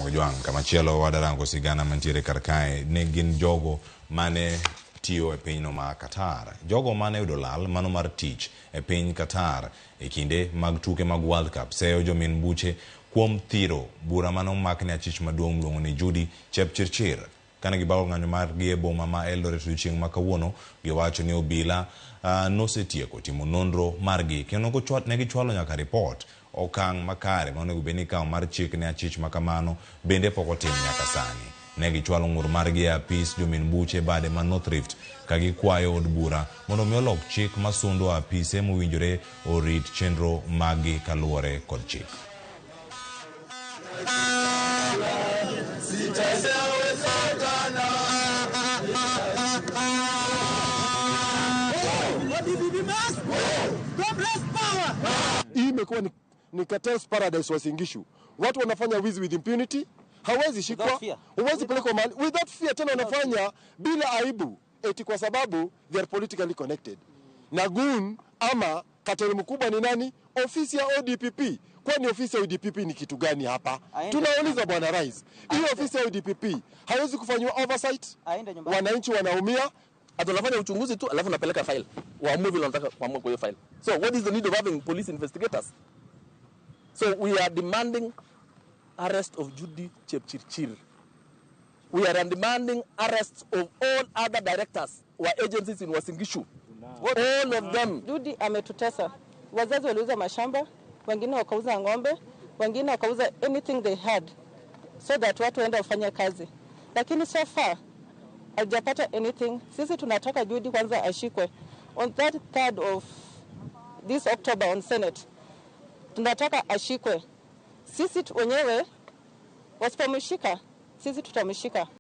Ojwang'. Kamachielo wadarango sigana mantiere kar kae ne gin jogo mane tiyo e pinyno ma Qatar. Jogo mane oyudo lal mano mar tich e piny Qatar e kinde mag tuke mag World Cup seyo jomin buche kuom thiro bura mane omak ne achich maduong' miluongo ni Judy Chepchirchir. Kane gibago ng'anyo margi e boma ma Eldoret odiochieng' ma kawuono, giwacho ni obila nosetieko timo nonro margi kendo ne gichwalo nyaka ripot. Okang' makare ma onego bed ni ikawo mar chik ne achich ma kamano bende pok otim nyaka sani. Ne gichwalo ng'ur margi e apis jomin buche bade ma North Rift ka gikwayo od bura mondo mi olok chik masundo apise mowinjore orit chenro maggi kaluwore kod chik. Hii imekuwa ni cartels paradise Uasin Gishu. Watu wanafanya wizi with impunity, hawezi shikwa, huwezi pelekwa mahali without fear, tena wanafanya bila aibu eti kwa sababu they are politically connected. Na goon ama cartel mkubwa ni nani? Ofisi ya ODPP. Kwani ofisi ya ODPP ni kitu gani hapa? Tunauliza Bwana Rais, hii ofisi ya ODPP haiwezi kufanywa oversight? Wananchi wanaumia. Ati wanafanya uchunguzi tu alafu napeleka file. Waamue vile wanataka kuamua kwa hiyo file. So what is the need of having police investigators? So we are demanding arrest of Judy Chepchirchir. We are demanding arrest of all other directors or agencies in Uasin Gishu. All of them. Judy ametutesa. Wazazi waliuza mashamba, wengine wakauza ng'ombe, wengine wakauza anything they had so that watu waende wafanye kazi. Lakini so far hajapata anything. Sisi tunataka Judy kwanza ashikwe on that 3rd of this October on Senate. Tunataka ashikwe. Sisi wenyewe wasipomshika, sisi tutamshika.